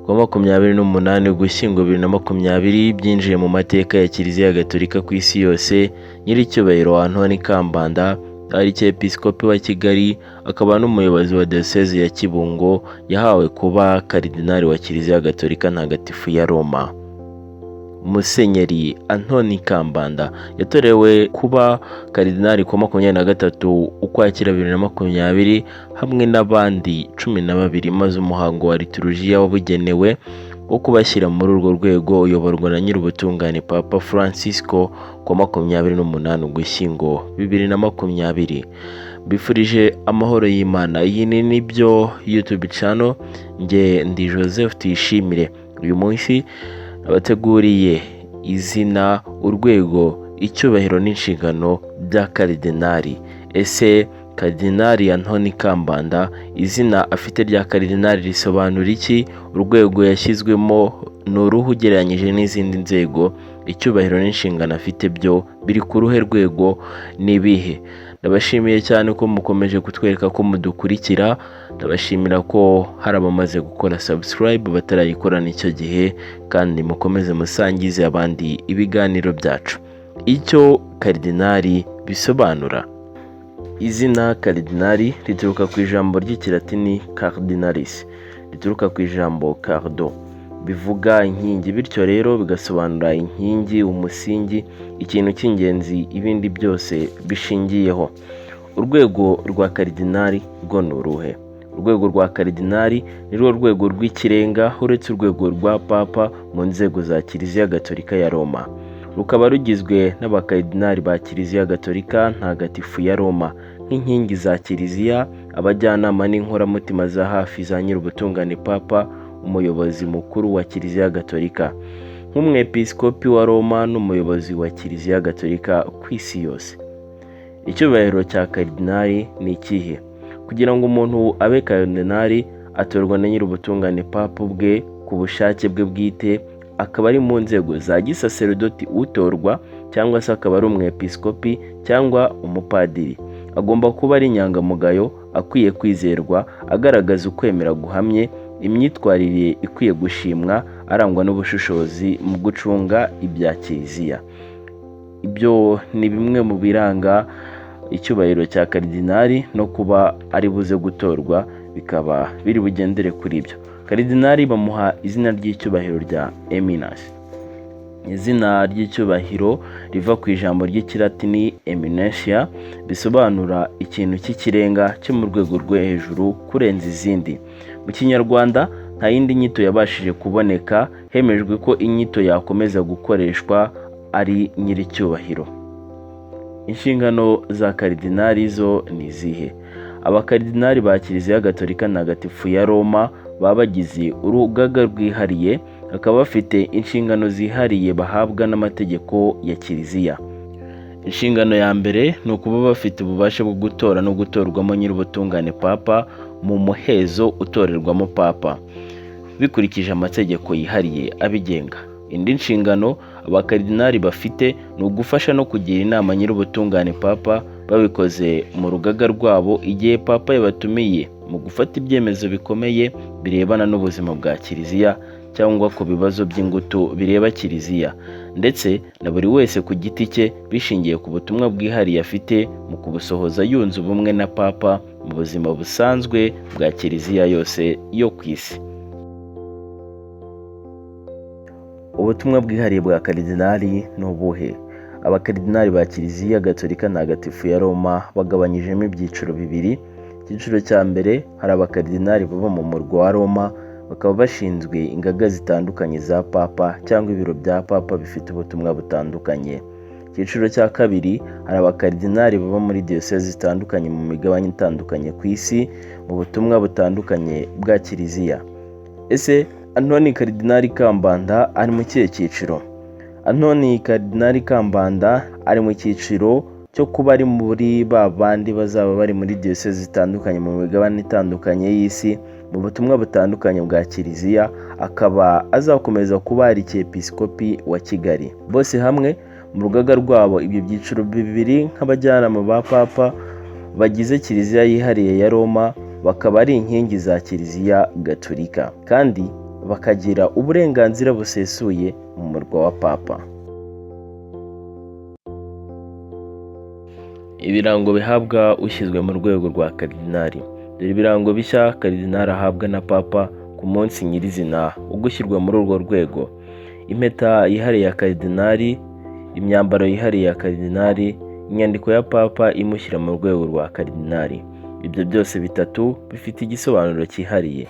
Kuwa 28 Ugushyingo 2020 byinjiye mu mateka ya Kiliziya Gatolika ku isi yose, Nyiricyubahiro Antoine Kambanda, Arkiyepiskopi wa Kigali akaba n'umuyobozi wa Diyosezi ya Kibungo, yahawe kuba Karidinali wa Kiliziya Gatolika Ntagatifu ya Roma. Musenyeri Antoine Kambanda yatorewe kuba Karidinali kuwa 23 Ukwakira 2020 hamwe n'abandi 12, maze umuhango wa liturujia wabugenewe wo kubashyira muri urwo rwego uyoborwa na Nyirubutungane Papa Francisco kuwa 28 Ugushyingo 2020. Mbifurije amahoro y'Imana. Iyi ni Nibyo YouTube channel, njye ndi Joseph Tuyishimire. Uyu munsi abateguriye izina, urwego, icyubahiro n'inshingano bya Karidinali. Ese Karidinali Antoine Kambanda, izina afite rya Karidinali risobanura iki? Urwego yashyizwemo ni uruhe ugereranyije n'izindi nzego? Icyubahiro n'inshingano afite byo biri ku ruhe rwego, ni ibihe? Ndabashimiye cyane ko mukomeje kutwereka ko mudukurikira. Ndabashimira ko hari abamaze gukora subscribe, batarayikora n'icyo gihe, kandi mukomeze musangize abandi ibiganiro byacu. Icyo Karidinali bisobanura: izina Karidinali rituruka ku ijambo ry'Ikilatini cardinalis, rituruka ku ijambo cardo, bivuga inkingi. Bityo rero bigasobanura inkingi, umusingi, ikintu cy'ingenzi ibindi byose bishingiyeho. Urwego rwa Karidinali rwo ni uruhe? Urwego rwa Karidinali ni rwo rwego rw'ikirenga uretse urwego rwa Papa mu nzego za Kiliziya Gatolika ya Roma, rukaba rugizwe n'abakaridinali ba Kiliziya Gatolika Ntagatifu ya Roma nk'inkingi za Kiliziya, abajyanama n'inkoramutima za hafi za Nyirubutungane Papa, umuyobozi mukuru wa Kiliziya Gatolika, nk'umwepiskopi wa Roma n'umuyobozi wa Kiliziya Gatolika ku isi yose. Icyubahiro cya Karidinali ni ikihe? Kugira ngo umuntu abe Karidinali, atorwa na Nyirubutungane Papa ubwe ku bushake bwe bwite, akaba ari mu nzego za gisaserodoti utorwa, cyangwa se akaba ari umwepiskopi cyangwa umupadiri. Agomba kuba ari inyangamugayo, akwiye kwizerwa, agaragaza ukwemera guhamye, imyitwarire ikwiye gushimwa, arangwa n'ubushishozi mu gucunga ibya Kiliziya. Ibyo ni bimwe mu biranga icyubahiro cya Karidinali, no kuba ari buze gutorwa bikaba biri bugendere kuri ibyo. Karidinali bamuha izina ry'icyubahiro rya Eminence, izina ry'icyubahiro riva ku ijambo ry'Ikilatini eminentia, bisobanura ikintu cy'ikirenga, cyo mu rwego rwo hejuru kurenza izindi. Mu Kinyarwanda nta yindi nyito yabashije kuboneka, hemejwe ko inyito yakomeza gukoreshwa ari Nyiricyubahiro. Inshingano za Karidinali zo ni izihe? Abakaridinali ba Kiliziya Gatolika Ntagatifu ya Roma baba bagize urugaga rwihariye, bakaba bafite inshingano zihariye bahabwa n'amategeko ya Kiliziya. Inshingano ya mbere ni ukuba bafite ububasha bwo gutora no gutorwamo Nyir'ubutungane Papa mu muhezo utorerwamo Papa bikurikije amategeko yihariye abigenga. Indi nshingano abakaridinali bafite ni ugufasha no kugira inama Nyir'ubutungane Papa, babikoze mu rugaga rwabo, igihe Papa yabatumiye mu gufata ibyemezo bikomeye birebana n'ubuzima bwa Kiliziya cyangwa ku bibazo by'ingutu bireba Kiliziya, ndetse na buri wese ku giti cye, bishingiye ku butumwa bwihariye afite mu kubusohoza yunze ubumwe na Papa mu buzima busanzwe bwa Kiliziya yose yo ku isi. Ubutumwa bwihariye bwa Karidinali ni ubuhe? Abakaridinali ba Kiliziya Gatolika Ntagatifu ya Roma bagabanyijemo ibyiciro bibiri. Icyiciro cya mbere, hari abakaridinali baba mu murwa wa Roma, bakaba bashinzwe ingaga zitandukanye za Papa cyangwa ibiro bya Papa bifite ubutumwa butandukanye. Icyiciro cya kabiri, hari abakaridinali baba muri diyosezi zitandukanye mu migabane itandukanye ku isi, mu butumwa butandukanye bwa Kiliziya. Ese Antoni Karidinali Kambanda ari mu kihe cyiciro? Antoni Karidinali Kambanda ari mu cyiciro cyo kuba ari muri ba bandi bazaba bari muri diyosezi zitandukanye mu migabane itandukanye y'isi, mu butumwa butandukanye bwa Kiliziya, akaba azakomeza kuba Arkiyepiskopi wa Kigali. Bose hamwe mu rugaga rwabo, ibyo byiciro bibiri, nk'abajyanama ba Papa bagize Kiliziya yihariye ya Roma, bakaba ari inkingi za Kiliziya Gatolika, kandi bakagira uburenganzira busesuye mu murwa wa Papa. Ibirango bihabwa ushyizwe mu rwego rwa Karidinali. Dore ibirango bishya Karidinali ahabwa na Papa ku munsi nyirizina wo gushyirwa muri urwo rwego: impeta yihariye ya Karidinali, imyambaro yihariye ya Karidinali, inyandiko ya Papa imushyira mu rwego rwa Karidinali. Ibyo byose bitatu bifite igisobanuro cyihariye.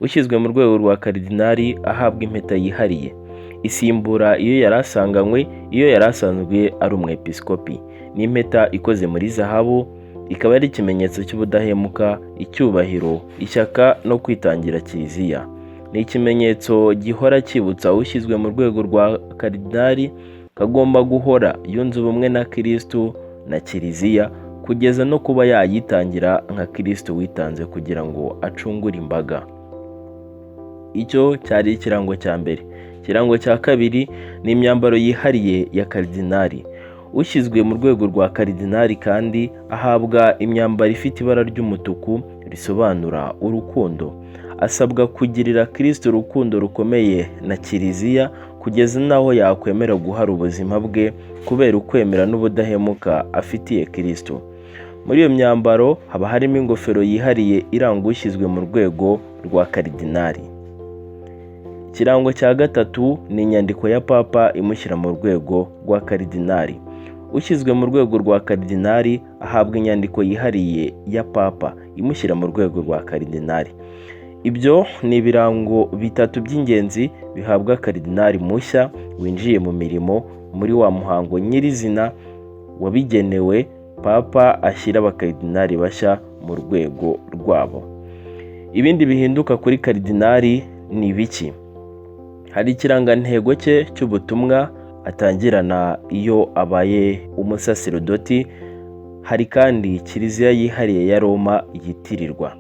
Ushyizwe mu rwego rwa Karidinali ahabwa impeta yihariye, isimbura iyo yari asanganywe iyo yari asanzwe ari umwepiskopi. Ni impeta ikoze muri zahabu, ikaba ari ikimenyetso cy'ubudahemuka, icyubahiro, ishyaka no kwitangira Kiliziya. Ni ikimenyetso gihora cyibutsa ushyizwe mu rwego rwa Karidinali ko agomba guhora yunze ubumwe na Kristu na Kiliziya, kugeza no kuba yayitangira nka Kristu witanze kugira ngo acungure imbaga. Icyo cyari ikirango cya mbere. Ikirango cya kabiri ni imyambaro yihariye ya Karidinali. Ushyizwe mu rwego rwa Karidinali kandi ahabwa imyambaro ifite ibara ry'umutuku risobanura urukundo. Asabwa kugirira Kristu urukundo rukomeye na Kiliziya kugeza n'aho yakwemera guhara ubuzima bwe kubera ukwemera n'ubudahemuka afitiye Kristu. Muri iyo myambaro haba harimo ingofero yihariye iranga ushyizwe mu rwego rwa Karidinali. Ikirango cya gatatu ni inyandiko ya Papa imushyira mu rwego rwa Karidinali. Ushyizwe mu rwego rwa Karidinali ahabwa inyandiko yihariye ya Papa imushyira mu rwego rwa Karidinali. Ibyo ni ibirango bitatu by'ingenzi bihabwa Karidinali mushya winjiye mu mirimo muri wa muhango nyirizina wabigenewe Papa ashyira abakaridinali bashya mu rwego rwabo. Ibindi bihinduka kuri Karidinali ni ibiki? Hari ikirangantego cye cy'ubutumwa atangirana iyo abaye umusaserodoti, hari kandi Kiliziya yihariye ya Roma yitirirwa.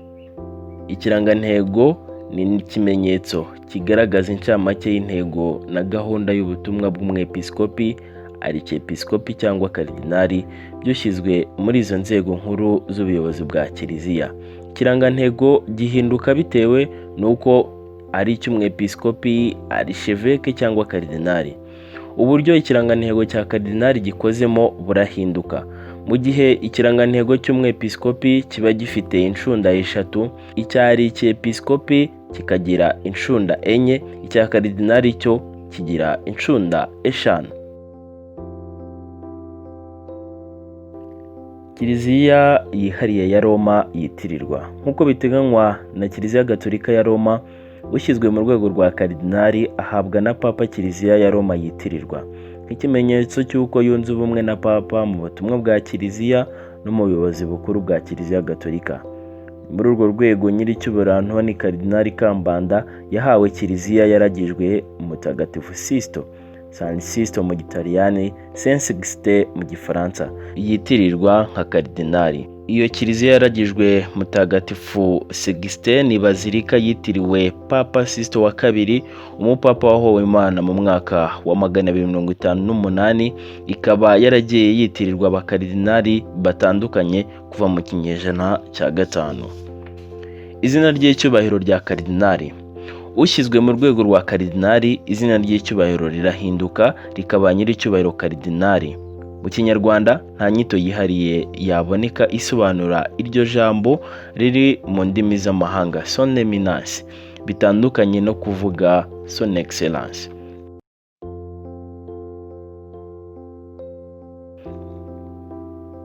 Ikirangantego ni ikimenyetso kigaragaza incamake y'intego na gahunda y'ubutumwa bw'umwepiskopi, arikepiskopi cyangwa karidinali byushyizwe muri izo nzego nkuru z'ubuyobozi bwa Kiliziya. Ikirangantego gihinduka bitewe n'uko ari icy'umwepiskopi, arisheveke cyangwa karidinali. Uburyo ikirangantego cya karidinali gikozemo burahinduka. Mu gihe ikirangantego cy'umwepiskopi kiba gifite inshunda eshatu, icya arikepiskopi kikagira inshunda enye, icya karidinali cyo kigira inshunda 5. Kiliziya yihariye ya Roma yitirirwa. Nk'uko biteganywa na Kiliziya Gatolika ya Roma, ushyizwe mu rwego rwa Karidinali ahabwa na Papa Kiliziya ya Roma yitirirwa, nk'ikimenyetso cy'uko yunze ubumwe na Papa mu butumwa bwa Kiliziya no mu buyobozi bukuru bwa Kiliziya Gatolika. Muri urwo rwego Nyiricyubahiro Antoni Karidinali Kambanda yahawe Kiliziya yaragijwe Mutagatifu Sisto, San Sisto mu Gitaliyani, Saint Sixte mu Gifaransa, yitirirwa nka Karidinali. Iyo kiliziya yaragijwe Mutagatifu Sixte ni bazilika yitiriwe Papa Sisto wa kabiri, umupapa wahowe Imana mu mwaka wa 258, ikaba yaragiye yitirirwa abakaridinali batandukanye kuva mu kinyejana cya 5. Izina ry'icyubahiro rya Karidinali. Ushyizwe mu rwego rwa Karidinali, izina ry'icyubahiro rirahinduka rikaba Nyiricyubahiro Karidinali. Mu Kinyarwanda nta nyito yihariye yaboneka isobanura iryo jambo riri mu ndimi z'amahanga son eminence, bitandukanye no kuvuga son excellence.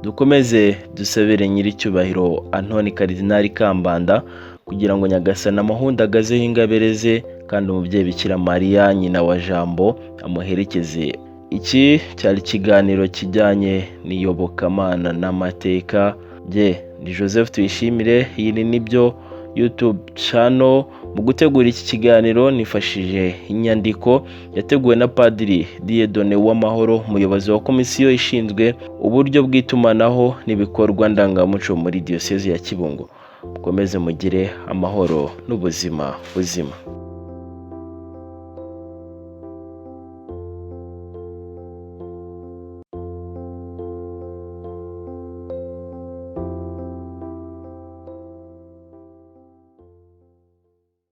Dukomeze dusabire Nyiricyubahiro Antoni Karidinali Kambanda kugira ngo Nyagasani amuhundagazeho ingabire ze, kandi umubyeyi Bikira Mariya nyina wa Jambo amuherekeze. Iki cyari ikiganiro kijyanye n'iyobokamana n'amateka. Jye ni Joseph Tuyishimire, iyi ni Nibyo YouTube channel. Mu gutegura iki kiganiro nifashishije inyandiko yateguwe na Padiri Dieudonné Uwamahoro, umuyobozi wa komisiyo ishinzwe uburyo bw'itumanaho n'ibikorwa ndangamuco muri Diyosezi ya Kibungo. Mukomeze mugire amahoro n'ubuzima buzima.